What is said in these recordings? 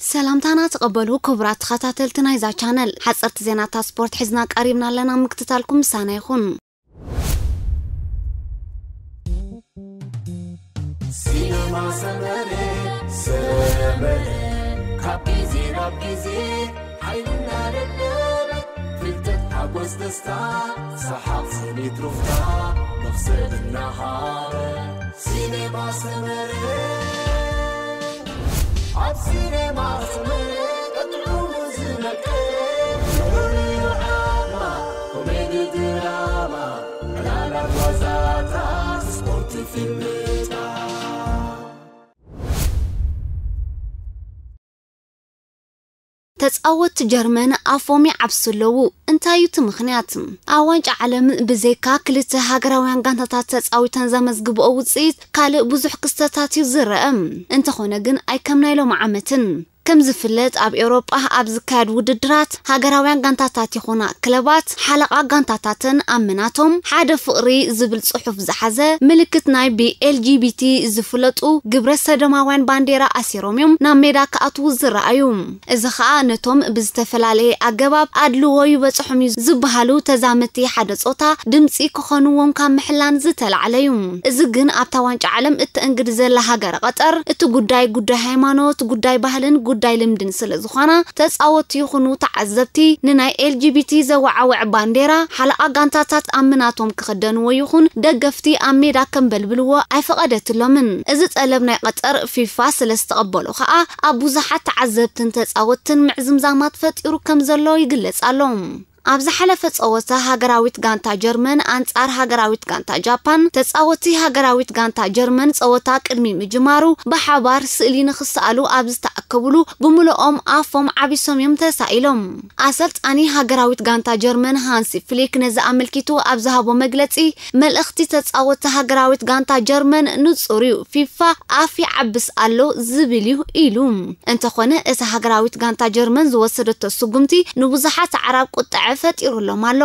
ሰላምታና ተቐበሉ ክቡራት ተኸታተልቲ ናይዛ ቻነል። ሓጸርቲ ዜናታት ስፖርት ሒዝና ቀሪብና ኣለና፣ ምክትታልኩም ምሳና ይኹን። ሲነማ ሰመረ፣ ሰመረ፣ ካብ ግዜ ናብ ግዜ ሓይልና ደለበ፣ ፍልጠት ሓጎስ ደስታ፣ ሰሓቕ ስኒት ሩፍታ፣ መኽሰብ እናሃበ፣ ሲነማ ሰመረ። ኣብ ሲነማ ሰመረ፣ ቀጥዑ ዝነቀ፣ ንኹሉ ዓማ፣ ኮሜዲ ድራማ፣ ዕላላት ዋዛታት፣ ስፖርት ፊልምታት። ተጻወትቲ ጀርመን ኣፎም ይዓብሱ ኣለዉ። እንታይ እዩ እቲ ምኽንያት? ኣብ ዋንጫ ዓለም ብዘይካ ክልተ ሃገራውያን ጋንታታት ተጻዊተን ዘመዝግብኦ ውጽኢት፣ ካልእ ብዙሕ ክስተታት እዩ ዝረአ። እንተኾነ ግን ኣይከም ናይ ሎሚ ዓመትን። ከም ዝፍለጥ ኣብ ኤውሮጳ ኣብ ዝካየድ ውድድራት ሃገራውያን ጋንታታት ይኹና ክለባት ሓለቓ ጋንታታተን ኣብ ምናቶም ሓደ ፍቕሪ ዝብል ጽሑፍ ዝሓዘ ምልክት ናይ ብ ኤል ጂ ቢ ቲ ዝፍለጡ ግብረ ሰዶማውያን ባንዴራ ኣሲሮም እዮም ናብ ሜዳ ክኣትዉ ዝረኣዩ። እዚ ኸኣ ነቶም ብዝተፈላለየ ኣገባብ ኣድልዎ ይበጽሖም እዩ ዝበሃሉ ተዛመቲ ሓደ ጾታ ድምጺ ክኾንዎም ካብ ምሕላን ዝተላዕለ እዩ። እዚ ግን ኣብታ ዋንጫ ዓለም እተእንግድ ዘላ ሃገረ ቀጠር እቲ ጉዳይ ጉዳይ ሃይማኖት፣ ጉዳይ ባህልን ጉዳይ ልምድን ስለ ዝኾና ተጻወትቲ ይኹኑ ተዓዘብቲ ንናይ ኤል ጂ ቢ ቲ ዘወዓውዕ ባንዴራ ሓለቓ ጋንታታት ኣብ ምናቶም ክኽደንዎ ይኹን ደገፍቲ ኣብ ሜዳ ከንበልብልዎ ኣይፈቐደትሎምን። እዚ ጠለብ ናይ ቀጠር ፊፋ ስለ ዝተቐበሎ ኸኣ ኣብ ብዙሓት ተዓዘብትን ተጻወትትን ምዕዝምዛማት ፈጢሩ ከም ዘሎ ይግለጽ ኣሎ። ኣብ ዝሓለፈ ጸወታ ሃገራዊት ጋንታ ጀርመን ኣንጻር ሃገራዊት ጋንታ ጃፓን፣ ተጻወቲ ሃገራዊት ጋንታ ጀርመን ጸወታ ቅድሚ ምጅማሩ ብሓባር ስእሊ ንኽሰኣሉ ኣብ ዝተኣከብሉ ብምልኦም ኣፎም ዓቢሶም እዮም ተሳኢሎም። ኣሰልጣኒ ሃገራዊት ጋንታ ጀርመን ሃንሲ ፍሊክ ነዚ ኣመልኪቱ ኣብ ዝሃቦ መግለጺ፣ መልእኽቲ ተጻወቲ ሃገራዊት ጋንታ ጀርመን ንጹር እዩ፣ ፊፋ ኣፍ ይዓብስ ኣሎ ዝብል እዩ ኢሉ። እንተኾነ፣ እታ ሃገራዊት ጋንታ ጀርመን ዝወሰደቶ ስጉምቲ ንብዙሓት ኣዕራብ ቁጥዐ ፈጢሩሎም ኣሎ።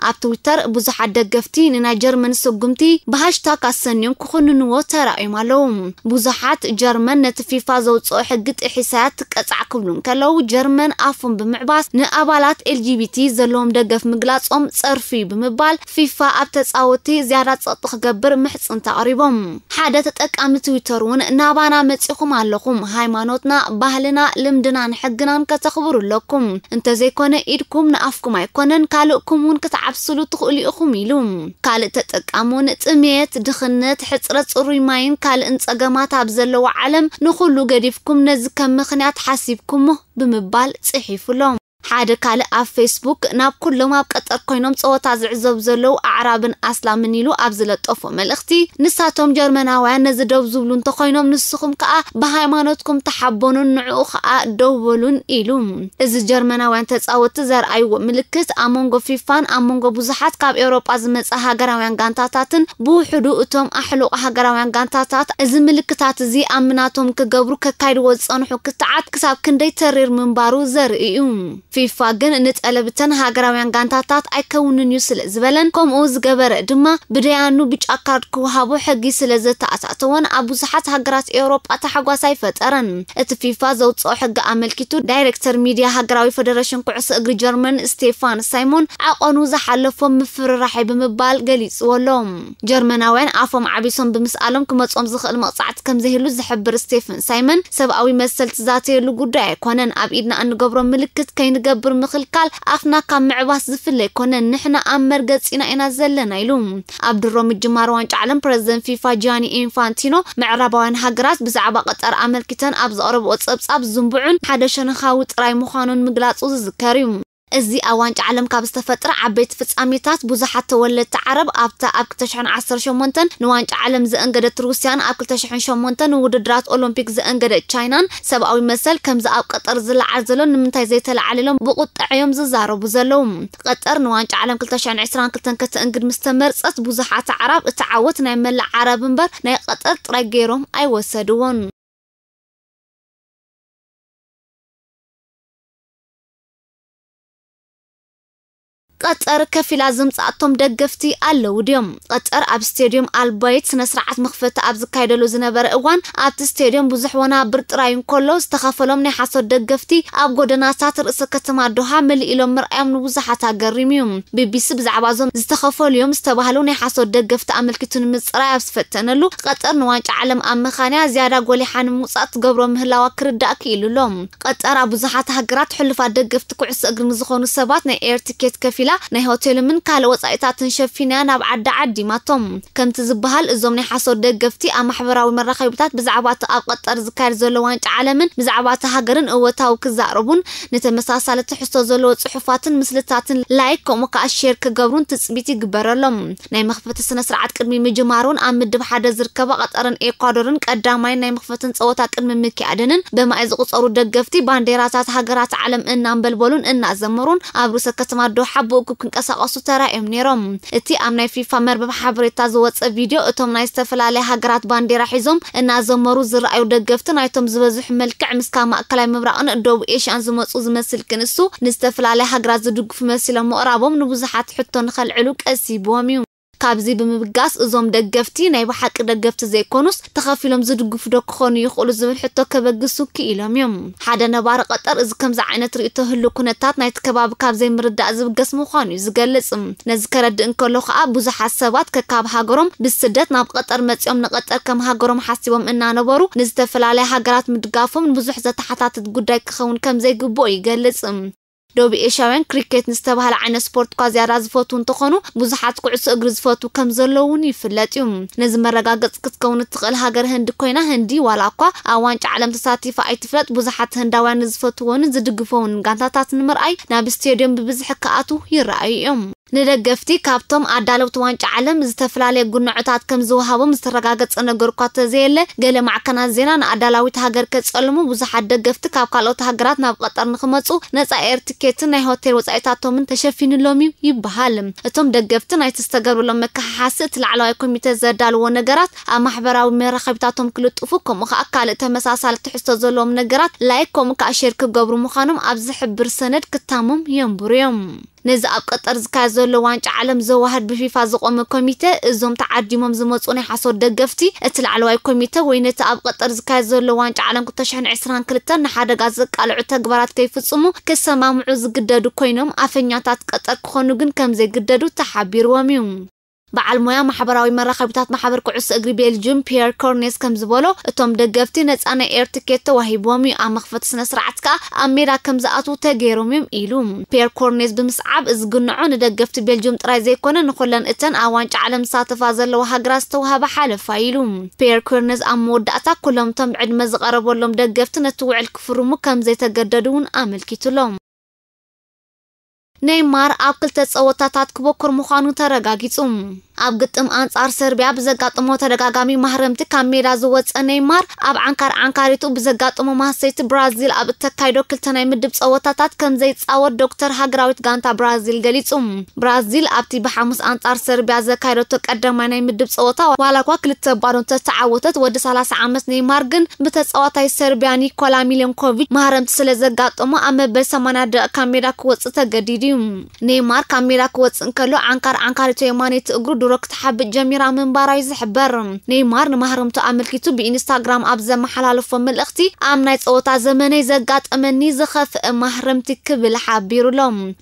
ኣብ ትዊተር ብዙሓት ደገፍቲ ንናይ ጀርመን ስጉምቲ ብሃሽታግ ኣሰንዮም ክኹንንዎ ተራእዮም ኣለዉ። ብዙሓት ጀርመን ነቲ ፊፋ ዘውጽኦ ሕጊ ጥሒሳ እያ ትቀጻዕ ክብሉ እንከለዉ፣ ጀርመን ኣፎም ብምዕባስ ንኣባላት ኤል ጂ ቢ ቲ ዘለዎም ደገፍ ምግላጾም ጸርፊ እዩ ብምባል ፊፋ ኣብ ተጻወቲ ዝያዳ ጸቕጢ ክገብር ምሕጽንታ ኣቕሪቦም። ሓደ ተጠቃሚ ትዊተር እውን ናባና መጺኹም ኣለኹም፣ ሃይማኖትና፣ ባህልና፣ ልምድናን ሕግናን ከተኽብሩ ኣለኩም። እንተዘይኮነ ኢድኩም ንኣፍኩም ኣይኮነን፣ ካልእኩም እውን ክትዓብስሉ ትኽእሉ ኢኹም ኢሉ። ካልእ ተጠቃሚ እውን ጥሜት፣ ድኽነት፣ ሕጽረት ጽሩይ ማይን ካልእን ጸገማት ኣብ ዘለዎ ዓለም ንኹሉ ገዲፍኩም ነዚ ከም ምኽንያት ሓሲብኩሞ ብምባል ጽሒፉ ኣሎ። ሓደ ካልእ ኣብ ፌስቡክ ናብ ኩሎም ኣብ ቀጠር ኮይኖም ጸወታ ዝዕዘቡ ዘለዉ ኣዕራብን ኣስላምን ኢሉ ኣብ ዝለጠፎ መልእኽቲ፣ ንሳቶም ጀርመናውያን ነዚ ደው ዝብሉ እንተኾይኖም ንስኹም ከኣ ብሃይማኖትኩም ተሓበኑን ንዕኡ ከኣ ደው በሉን ኢሉ። እዚ ጀርመናውያን ተጻወትቲ ዘርኣይዎ ምልክት ኣብ መንጎ ፊፋን ኣብ መንጎ ብዙሓት ካብ ኤውሮጳ ዝመጻ ሃገራውያን ጋንታታትን ብውሕዱ እቶም ኣሕሉቕ ሃገራውያን ጋንታታት እዚ ምልክታት እዚ ኣብ ምናቶም ክገብሩ ከካይድዎ ዝጸንሑ ክትዓት ክሳብ ክንደይ ተሪር ምንባሩ ዘርኢ እዩ። ፊፋ ግን ንጠለብተን ሃገራውያን ጋንታታት ኣይከውንን እዩ ስለ ዝበለን፣ ከምኡ ዝገበረ ድማ ብደያኑ ብጫ ካርድ ክወሃቦ ሕጊ ስለ ዘተኣታተወን ኣብ ብዙሓት ሃገራት ኤውሮጳ ታሕጓስ ኣይፈጠረን። እቲ ፊፋ ዘውጽኦ ሕጊ ኣመልኪቱ ዳይሬክተር ሚድያ ሃገራዊ ፈደረሽን ኩዕሶ እግሪ ጀርመን ስቴፋን ሳይሞን ዓቐኑ ዝሓለፎ ምፍርራሕ እዩ ብምባል ገሊጽዎ ኣሎ። ጀርመናውያን ኣፎም ዓቢሶም ብምስኣሎም ክመጾም ዝኽእል መቕጻዕቲ ከም ዘይህሉ ዝሕብር ስቴፈን ሳይመን፣ ሰብኣዊ መሰል ትዛተየሉ ጉዳይ ኣይኮነን፣ ኣብ ኢድና እንገብሮ ምልክት ከይንገብር ምኽልካል ኣፍና ካብ ምዕባስ ዝፍለ ኣይኮነን፣ ንሕና ኣብ መርገጺና ኢና ዘለና ኢሉ። ኣብ ድሮ ምጅማር ዋንጫ ዓለም ፕረዚደንት ፊፋ ጂያኒ ኢንፋንቲኖ፣ ምዕራባውያን ሃገራት ብዛዕባ ቀጠር ኣመልኪተን ኣብ ዘቕረብኦ ጸብጻብ ዝንቡዑን ሓደ ሸነኻዊ ጥራይ ምዃኑን ምግላጹ ዝዝከር እዩ። እዚ ኣብ ዋንጫ ዓለም ካብ ዝተፈጥረ ዓበይቲ ፍጻሜታት፣ ብዙሓት ተወለድቲ ዓረብ ኣብታ ኣብ ክልተ ሽሕን ዓሰርተ ሸሞንተን ንዋንጫ ዓለም ዘእንገደት ሩስያን ኣብ ክልተ ሽሕን ሸሞንተን ንውድድራት ኦሎምፒክ ዘእንገደት ቻይናን ሰብኣዊ መሰል ከምዚ ኣብ ቀጠር ዝለዓል ዘሎ ንምንታይ ዘይተለዓለ ኢሎም ብቁጥዐ እዮም ዝዛረቡ ዘለዉ። ቀጠር ንዋንጫ ዓለም ክልተ ሽሕን ዕስራን ክልተን ከተእንግድ ምስ ተመርጸት ብዙሓት ኣዕራብ እቲ ዓወት ናይ መላእ ዓረብ እምበር ናይ ቀጠር ጥራይ ገይሮም ኣይወሰድዎን። ቀጠር ከፊላ ዘምጻኣቶም ደገፍቲ ኣለዉ ድዮም? ቀጠር ኣብ ስቴድዮም ኣልባይት ስነ ስርዓት መኽፈቲ ኣብ ዝካየደሉ ዝነበረ እዋን ኣብቲ ስቴድዮም ብዙሕ ወናብር ጥራይ እንከሎ ዝተኸፈሎም ናይ ሓሶት ደገፍቲ ኣብ ጎደናታት ርእሰ ከተማ ዶሃ ምልእ ኢሎም ምርኣዮም ንብዙሓት ኣገሪሙ እዩ። ቢቢሲ ብዛዕባ እዞም ዝተኸፈሉ እዮም ዝተባህሉ ናይ ሓሶት ደገፍቲ ኣመልኪቱ ንምጽራይ ኣብ ዝፈተነሉ ቀጠር ንዋንጫ ዓለም ኣብ መኻንያ ዝያዳ ጎሊሓ ንምውጻእ ትገብሮ ምህላዋ ክርዳእ ክኢሉ ኣሎ። ቀጠር ኣብ ብዙሓት ሃገራት ሕሉፋት ደገፍቲ ኩዕሶ እግሪ ንዝኾኑ ሰባት ናይ ኤር ቲኬት ከፊላ ናይ ሆቴሎምን ካልእ ወጻኢታትን ሸፊና ናብ ዓዳ ዓዲማቶም። ከምቲ ዝበሃል እዞም ናይ ሓሶት ደገፍቲ ኣብ ማሕበራዊ መራኸቢታት ብዛዕባ እቲ ኣብ ቀጠር ዝካየድ ዘሎ ዋንጫ ዓለምን ብዛዕባ እታ ሃገርን እወታዊ ክዛረቡን ንተመሳሳሊ ትሕዝቶ ዘለዎ ጽሑፋትን ምስልታትን ላይክ ከምኡ ከኣ ሼር ክገብሩን ትጽቢት ይግበረሎም። ናይ መኽፈቲ ስነ ስርዓት ቅድሚ ምጅማሩን ኣብ ምድብ ሓደ ዝርከባ ቀጠርን ኤኳዶርን ቀዳማይን ናይ መኽፈትን ጸወታ ቅድሚ ምክያደንን ብማይ ዝቑጸሩ ደገፍቲ ባንዴራታት ሃገራት ዓለም እናንበልበሉን እናዘመሩን ኣብ ርእሰ ከተማ ዶሓ ብእኩብ ክንቀሳቐሱ ተራእዮም ነይሮም። እቲ ኣብ ናይ ፊፋ መርበብ ሓበሬታ ዝወጸ ቪድዮ እቶም ናይ ዝተፈላለያ ሃገራት ባንዴራ ሒዞም እናዘመሩ ዝረኣዩ ደገፍቲ ናይቶም ዝበዝሑ መልክዕ ምስካ ማእከላይ ምብራቕን ደቡብ ኤሽያን ዝመጹ ዝመስል ክንሱ ንዝተፈላለያ ሃገራት ዝድግፉ መሲሎም ምቕራቦም ንብዙሓት ሕቶ ንኸልዕሉ ቀሲብዎም እዩ። ካብዚ ብምብጋስ እዞም ደገፍቲ ናይ ብሓቂ ደገፍቲ ዘይኮኑስ ተኸፊሎም ዝድግፉ ዶ ክኾኑ ይኽእሉ ዝብል ሕቶ ከበግሱ ክኢሎም እዮም። ሓደ ነባሪ ቀጠር እዚ ከምዚ ዓይነት ርእይቶ ህሉ ኩነታት ናይቲ ከባቢ ካብ ዘይምርዳእ ዝብገስ ምዃኑ እዩ ዝገልጽ። ነዚ ከረድእ እንከሎ ከኣ ብዙሓት ሰባት ከካብ ሃገሮም ብስደት ናብ ቀጠር መጺኦም ንቀጠር ከም ሃገሮም ሓሲቦም እናነበሩ ንዝተፈላለያ ሃገራት ምድጋፎም ንብዙሕ ዘተሓታትት ጉዳይ ክኸውን ከም ዘይግብኦ ይገልጽ። ደቡብ ኤሽያውያን ክሪኬት ንዝተባህለ ዓይነት ስፖርት እኳ ዝያዳ ዝፈትዉ እንተኾኑ ብዙሓት ኩዕሶ እግሪ ዝፈትዉ ከም ዘለዉ እውን ይፍለጥ እዩ። ነዚ መረጋገፂ ክትከውን እትኽእል ሃገር ህንዲ ኮይና ህንዲ ዋላ እኳ ኣብ ዋንጫ ዓለም ተሳቲፋ ኣይትፍለጥ ብዙሓት ህንዳውያን ንዝፈትዎን ዝድግፈውን ጋንታታት ንምርኣይ ናብ ስቴድዮም ብብዝሒ ክኣትዉ ይረኣዩ እዮም። ንደገፍቲ ካብቶም ኣዳለውቲ ዋንጫ ዓለም ዝተፈላለየ ጉንዖታት ከም ዝወሃቦም ዝተረጋገጸ ነገር እኳ ተዘየለ፣ ገለ ማዕከናት ዜና ንኣዳላዊት ሃገር ከጸልሙ ብዙሓት ደገፍቲ ካብ ካልኦት ሃገራት ናብ ቀጠር ንኽመጹ ነጻ ኤር ቲኬትን ናይ ሆቴል ወጻኢታቶምን ተሸፊንሎም እዩ ይበሃል። እቶም ደገፍቲ ናይቲ ዝተገብረሎም መከሓሓሲ እቲ ላዕለዋይ ኮሚተ ዘዳልዎ ነገራት ኣብ ማሕበራዊ መራኸቢታቶም ክልጥፉ ከምኡ ከኣ ካልእ ተመሳሳሊ ትሕዝቶ ዘለዎም ነገራት ላይክ ከምኡ ከኣ ሼር ክገብሩ ምዃኖም ኣብ ዝሕብር ሰነድ ክታሞም የንብሩ እዮም። ነዚ ኣብ ቀጠር ዝካየድ ዘሎ ዋንጫ ዓለም ዘዋህድ ብፊፋ ዝቖመ ኮሚተ እዞም ተዓዲሞም ዝመጹ ናይ ሓሶት ደገፍቲ እቲ ላዕለዋይ ኮሚተ ወይ ነቲ ኣብ ቀጠር ዝካየድ ዘሎ ዋንጫ ዓለም ክልተ ሽሕን ዕስራን ክልተን ንሓደጋ ዘቃልዑ ተግባራት ከይፍጽሙ ክሰማምዑ ዝግደዱ ኮይኖም ኣፈኛታት ቀጠር ክኾኑ ግን ከም ዘይግደዱ ተሓቢርዎም እዩ። በዓል ሞያ ማሕበራዊ መራኸቢታት ማሕበር ኩዕሶ እግሪ ቤልጅም ፒየር ኮርኔስ ከም ዝበሎ እቶም ደገፍቲ ነጻ ናይ ኤር ትኬት ተዋሂብዎም እዩ። ኣብ መኽፈቲ ስነ ስርዓት ከኣ ኣብ ሜዳ ከም ዝኣትዉ ተገይሮም እዮም ኢሉ። ፒየር ኮርኔስ ብምስዓብ እዚ ግንዖ ንደገፍቲ ቤልጅም ጥራይ ዘይኮነ ንኩለን እተን ኣብ ዋንጫ ዓለም ዝሳተፋ ዘለዋ ሃገራት ዝተዋህበ ሓለፋ ኢሉ። ፒየር ኮርኔስ ኣብ መወዳእታ ኩሎም እቶም ዕድመ ዝቐረበሎም ደገፍቲ ነቲ ውዕል ክፍርሙ ከም ዘይተገደዱ እውን ኣመልኪቱሎም። ኔይማር ኣብ ክልተ ጸወታታት ክበኩር ምዃኑ ተረጋጊጹ። ኣብ ግጥም ኣንጻር ሰርቢያ ብዘጋጠሞ ተደጋጋሚ ማህረምቲ ካብ ሜዳ ዝወጸ ኔይማር ኣብ ዓንካር ዓንካሪቱ ብዘጋጠሞ ማህሰይቲ ብራዚል ኣብ እተካይዶ ክልተ ናይ ምድብ ጸወታታት ከም ዘይጻወት ዶክተር ሃገራዊት ጋንታ ብራዚል ገሊጹ። ብራዚል ኣብቲ ብሓሙስ ኣንጻር ሰርቢያ ዘካየደቶ ቀዳማይ ናይ ምድብ ጸወታ ዋላ እኳ ክልተ ባዶ እንተተዓወተት ወዲ ሰላሳ ዓመት ኔይማር ግን ብተጻዋታይ ሰርቢያ ኒኮላ ሚሊንኮቪች ማህረምቲ ስለ ዘጋጠሞ ኣብ መበል ሰማንያ ደቂቕ ካብ ሜዳ ክወጽእ ተገዲዱ እዩ። ኔይማር ካብ ሜዳ ክወጽእ እንከሎ ዓንካር ዓንካሪቶ የማነይቲ እግሩ ድሮ ክትሓብጥ ጀሚራ ምንባራ እዩ ዝሕበር። ኔይማር ንማህረምቱ ኣመልኪቱ ብኢንስታግራም ኣብ ዘመሓላለፎ መልእኽቲ ኣብ ናይ ጸወታ ዘመነይ ዘጋጠመኒ ዝኸፍአ ማህረምቲ ክብል ሓቢሩ ኣሎ።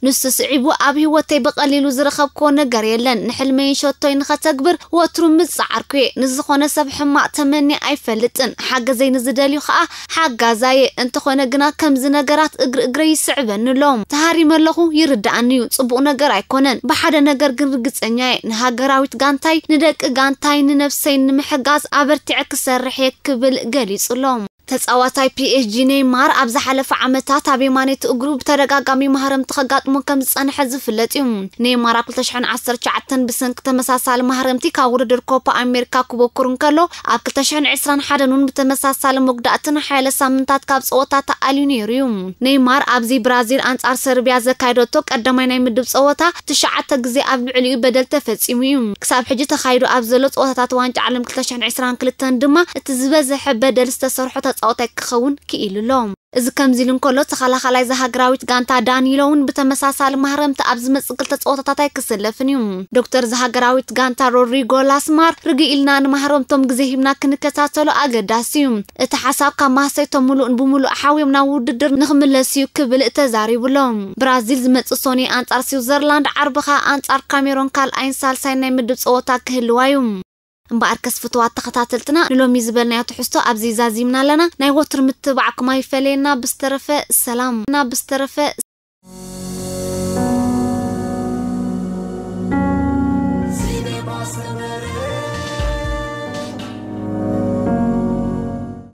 ንሱ ስዒቡ ኣብ ህይወተይ ብቐሊሉ ዝረኸብክዎ ነገር የለን። ንሕልመይን ሸቶይ ንኸተግብር ወትሩ ምጽዓርኩ እየ። ንዝኾነ ሰብ ሕማቕ ተመኒ ኣይፈልጥን። ሓገዘይ ንዝደልዩ ኸኣ ሓጋዛየ። እንተኾነ ግና ከምዚ ነገራት እግሪ እግረይ ይስዕበኒ ኣሎ። ተሃሪመ ኣለኹ ይርድኣኒ እዩ። ጽቡቕ ነገር ኣይኮነን። ብሓደ ነገር ግን ርግጸኛ እየ። ንሃገራዊት ጋንታይ፣ ንደቂ ጋንታይ፣ ንነፍሰይን ንምሕጋዝ ኣበርቲዐ ክሰርሕ እየ ክብል ገሊጹ ኣሎ። ተጻዋታይ ፒ ኤስ ጂ ኔይማር ኣብ ዝሓለፈ ዓመታት ኣብ የማነይቲ እግሩ ብተደጋጋሚ ማህረምቲ ከጋጥሞ ከም ዝጸንሐ ዝፍለጥ እዩ። ኔይማር ኣብ ክልተ ሽሕን ዓሰርተ ትሽዓተን ብሰንኪ ተመሳሳሊ ማህረምቲ ካብ ውድድር ኮፓ ኣሜሪካ ክበኩር እንከሎ፣ ኣብ ክልተ ሽሕን ዕስራን ሓደን እውን ብተመሳሳሊ መጉዳእቲ ንሓያለ ሳምንታት ካብ ጸወታ ተኣልዩ ነይሩ እዩ። ኔይማር ኣብዚ ብራዚል ኣንጻር ሰርቢያ ዘካየደቶ ቀዳማይ ናይ ምድብ ጸወታ ትሽዓተ ግዜ ኣብ ልዕሊኡ በደል ተፈጺሙ እዩ። ክሳብ ሕጂ ተኻይዱ ኣብ ዘሎ ጸወታታት ዋንጫ ዓለም ክልተ ሽሕን ዕስራን ክልተን ድማ እቲ ዝበዝሐ በደል ዝተሰርሖ ተጻዋታይ ክኸውን ክኢሉ ኣሎ። እዚ ከምዚ ኢሉ እንከሎ፣ ተኸላኻላይ ዝሃገራዊት ጋንታ ዳኒሎ እውን ብተመሳሳሊ ማህረምቲ ኣብ ዝመጽእ ክልተ ጸወታታት ኣይክስለፍን እዩ። ዶክተር ዝሃገራዊት ጋንታ ሮድሪጎ ላስማር፣ ርግእ ኢልና ንማህረምቶም ግዜ ሂብና ክንከታተሎ ኣገዳሲ እዩ። እቲ ሓሳብ ካብ ማህሰይቶም ምሉእ ብሙሉእ ሓውዮም ናብ ውድድር ንኽምለስ እዩ ክብል ተዛሪቡ ኣሎ። ብራዚል ዝመጽእ ሶኒ ኣንጻር ስዊዘርላንድ፣ ዓርቢ ኸኣ ኣንጻር ካሜሮን ካልኣይን ሳልሳይን ናይ ምድብ ጸወታ ክህልዋ እዩ። እምበኣርከስ ፍቱዋት ተኸታተልትና፣ ንሎሚ ዝበልናዮ ትሕዝቶ ኣብዚ ዛዚምና ኣለና። ናይ ወትሩ ምትብባዕኩም ኣይፈለየና። ብዝተረፈ ሰላም። ና ብዝተረፈ